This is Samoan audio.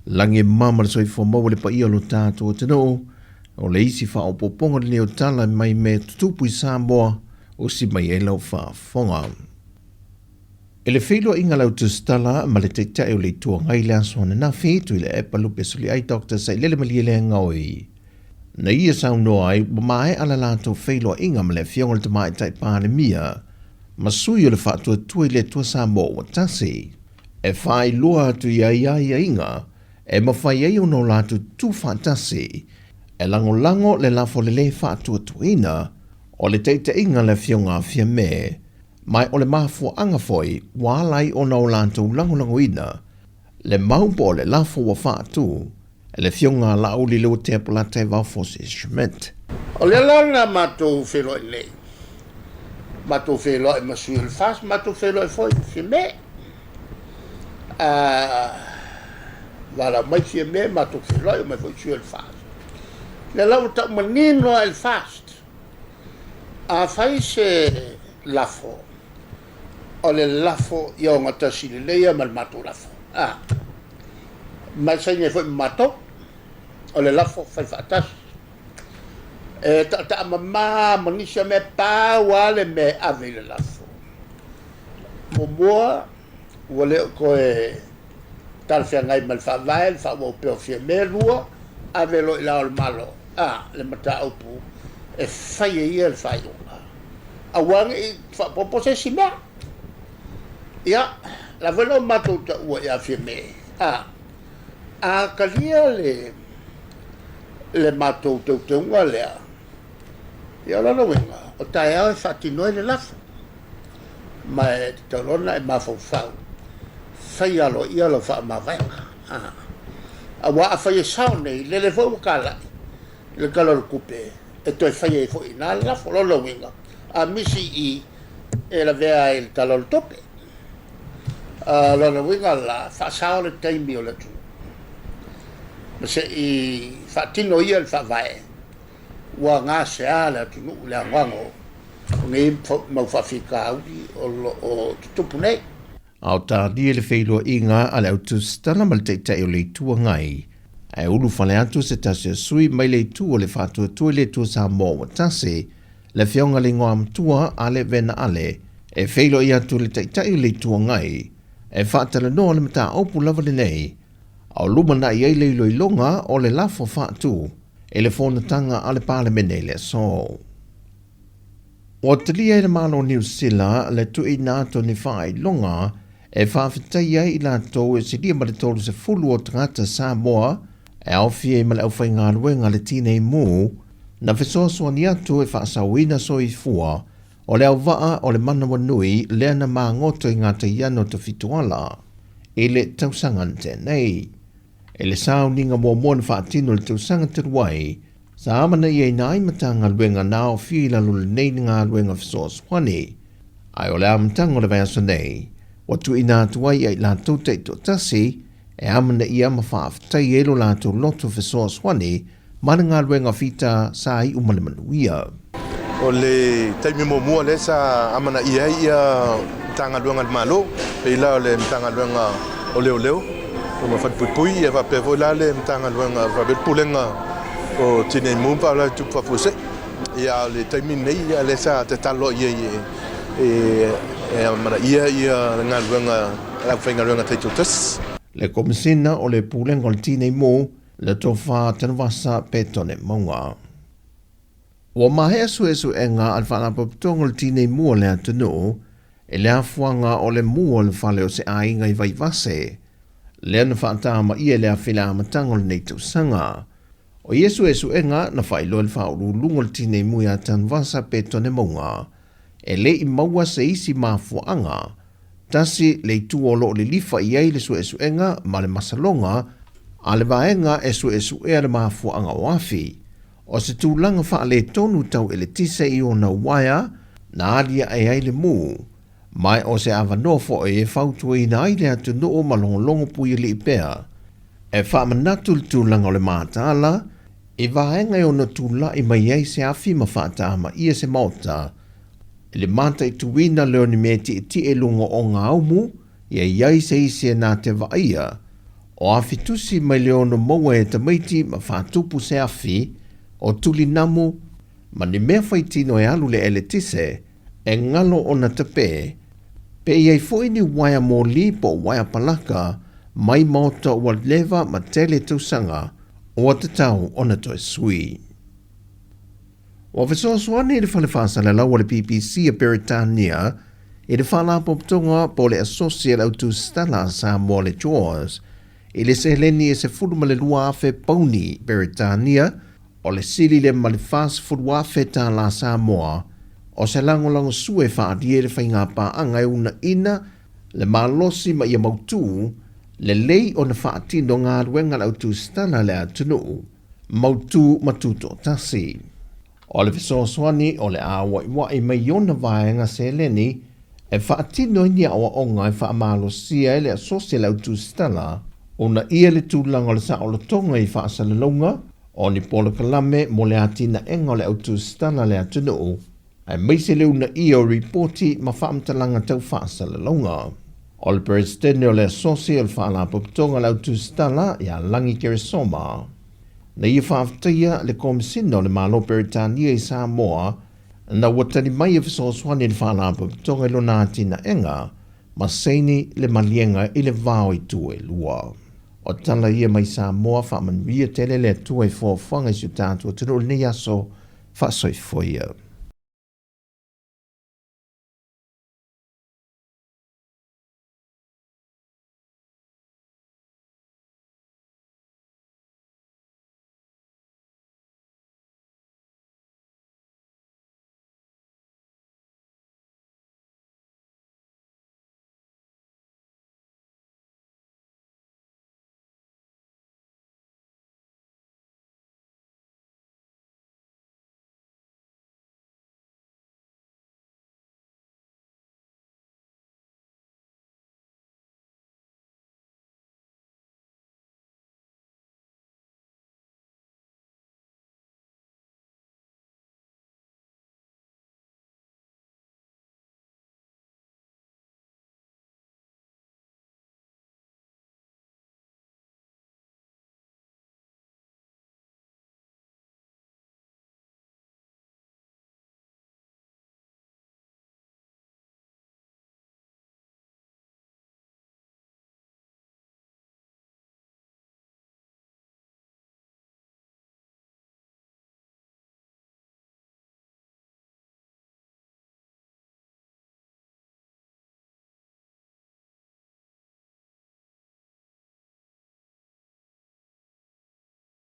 Lagi e mama le soifua maua le paia o lo tatou atunuu. O le isi faaopoopoga lenei o tala mai mea tutupu i Samoa, usi mai ai lau faafofoga. I le feiloaiga a le Au Tusitala ma le Taitai o le Itu Agai i le aso ananafi, Tuilaepa Lupe Suliai Doctor Sailele Malielegaoi, na ia saunoa ai ua maea le latou feiloaiga ma le Afioga i le Tamaitai Palemia ma sui o le Faatuatua i le Atua Samoa ua Tasi, e faailoa atu i ai aiaiga e mafai ai ona o latou tutu faatasi e lagolago le lafo lelei faatuatuaina o le taitaiga a le Afioga a Fiame, ma o le mafuaaga foi ua ala ai ona o latou lagolagoina le mau po o le lafo ua faatu e le Afioga a Laauli Leuatea Polataivao Fosi Schmidt. O lea la na matou feiloai nei, matou feiloai ma sui o le FAST, matou feiloai foi ma Fiame. Valaau mai Fiame, matou feiloai, omai foi sui o le FAST. O lea la ua tau manino lava i le FAST, afai se lafo, o le lafo ia ogatasi lelei lava ma le matou lafo. A, ma e saini ai foi ma matou, o le lafo fai faatasi. E taataamama ma nisi o mea, pau lava le mea e ave i le lafo. Muamua, ua le o toe talafeagai ma le Faavae le faaauau pea o Fiame. 2, ave loa i Le Ao o le Malo, a, le mataupu e fai e ia le faaiuga. Aua ne i faaopoopo se isi mea. Ia, o la foi na matou taua ia Fiame, a, a talia le, le matou teuteuga lea, ia o lona uiga, o taeao e faatino ai le lafo. Ma e tatau loa ona e mafaufau, fai aloaia lau faamavaega. Aua afai e sao nei, lele foi ua talai i le Tala o le Tupe e toe fai ai foi i ina le lafo. O lona uiga, a misi i i, e lavea ai i le Tala o le Tupe. O lona uiga la, faasao le taimi o le atunuu ma se i faatino ia le Faavae ua gasea le atunuu i le anoano o nei mau faafitauli o lo o tutupu nei. A o talia le feiloaiga a le Au Tusitala ma le Taitai o le Itu Agai, ae ulufale atu se tasi o sui mai le itu o le Faatuatua i le Atua Samoa ua Tasi, le Afioga i le Igoamatua Ale Vena Ale, e feiloai atu le Taitai o le Itu Agai e faatalanoa le mataupu lava lenei, a o lumanai ai le iloiloga o le lafo faatu i le fonotaga a le Palemene i le aso. Ua talia e le Malo o Niu Sila le tuuina atu o ni faailoga e faafetai ai i latou e silia ma le 30 o tagata Samoa e aofia ai ma le aufaigaluega a le Tinei Mu na fesoasoani atu e faasaoina soifua o le auvaa o le manawanui lea na magoto i ngā taiano tafitoala i le tausaga na tea nei. I le sauniga muamua na faatino i le tausaga talu ai, sa amanaiaina ai Matagaluega na aofia i lalo o lenei galuega fesoasoani, ae o le amataga o le vaiaso nei, ua tuuina atu ai ia i latou taitoatasi e amanaia ma faafetai ai lo latou loto fesoasoani ma le galuega fita sa iu ma le manuia. O le taimi muamua lea sa amanaia ai ia Matagaluega a le Malo, pei la o le Matagaluega o Leoleo ma Falepuipui, ia faapea foi la le Matagaluega, faapea le Pulega o Tinei Mu ma Faalavelave Tutupu Faafuasei. Ia a o le taimi lenei ia lea sa tatalo i ai e amanaia ia le galuega a le aufaigaluega taitoatasi. Le Komesina o le Pulega o le Tinei Mu, le Tofa Tanuvasa Petone Mauga. Ua maea suesuega a le Faalapotopotoga o le Tinei Mu a le atunuu i le afuaga o le mu o le fale o se aiga i Vaivase, lea na faatamaia i le afi i le amataga o lenei tausaga. O ia suesuega na faailoa e le Faauluuluga o le Tinei Mu ia Tanuvasa Petone Mauga, e le i maua se isi mafuaaga Tasi le itu o lo o lilifa i ai le suesuega ma le masaloga a le vaega e suesuea le mafuaaga o afi. O se tulaga faaletonu tau eletise i ona uaea na aliae ai le mu, ma o se avanoa foi e fautuaina ai le atunuu ma logologo puialii pea e faamanatu le tulaga o le mataala i vaega e ono tulai mai ai se afi ma faatamaia se maota I le mataituina lea o ni mea tietie i luga o ngā umu, ia i ai se isi e nā te vaaia. O afi tusi mai le ono maua e tamaiti ma faatupu se afi, o tulinamu ma ni mea faitino e alu le eletise e galo ona tape, pe i ai foi ni uaea moli po o uaea palaka mai maota ua leva ma tele tausaga ua tatau ona toe sui. Ua fesoasoani le Fale Faasalalau a le BBC a Peretania i le Faalapotopotoga po o le Asosi a le Autusitala a Samoa le JAWS i le seleni e 12,000 pauni Peretania, o le sili lea ma le 40,000 tālā Samoa, o se lagolagosua e faaalia i le faiga paaga e uunaina le malosi ma ia mautū lelei ona faatino galuega a le autusitala a le atunuu. Mautū ma tutoatasi. O le fesoasoani o le āua'iua'i mai i ona vaega seleni e faatino ai ni aoaoga e faamalosia ai le asosi a le autusitala, uunaia le tulaga o le saolotoga i faasalalauga o ni polokalame mo le atinaega o le autusitala a le atunuu, aemaise le uunaia o ripoti ma faamatalaga tau faasalalauga. O le Peresetene o le Asosi o le Faalapotopotoga a le Autusitala ia Lagi Keresoma, na ia faafetaia le Komesina o le Malo Peretania i Samoa na ua tali mai e fesoasoani i le Faalapotopotoga i lona atinaega ma saini le maliega i le va o itu e lua. O tala ia mai Samoa, faamanuia tele le Atua i fuafuaga i si o tatou atunuu i lenei aso, faasoifua ia.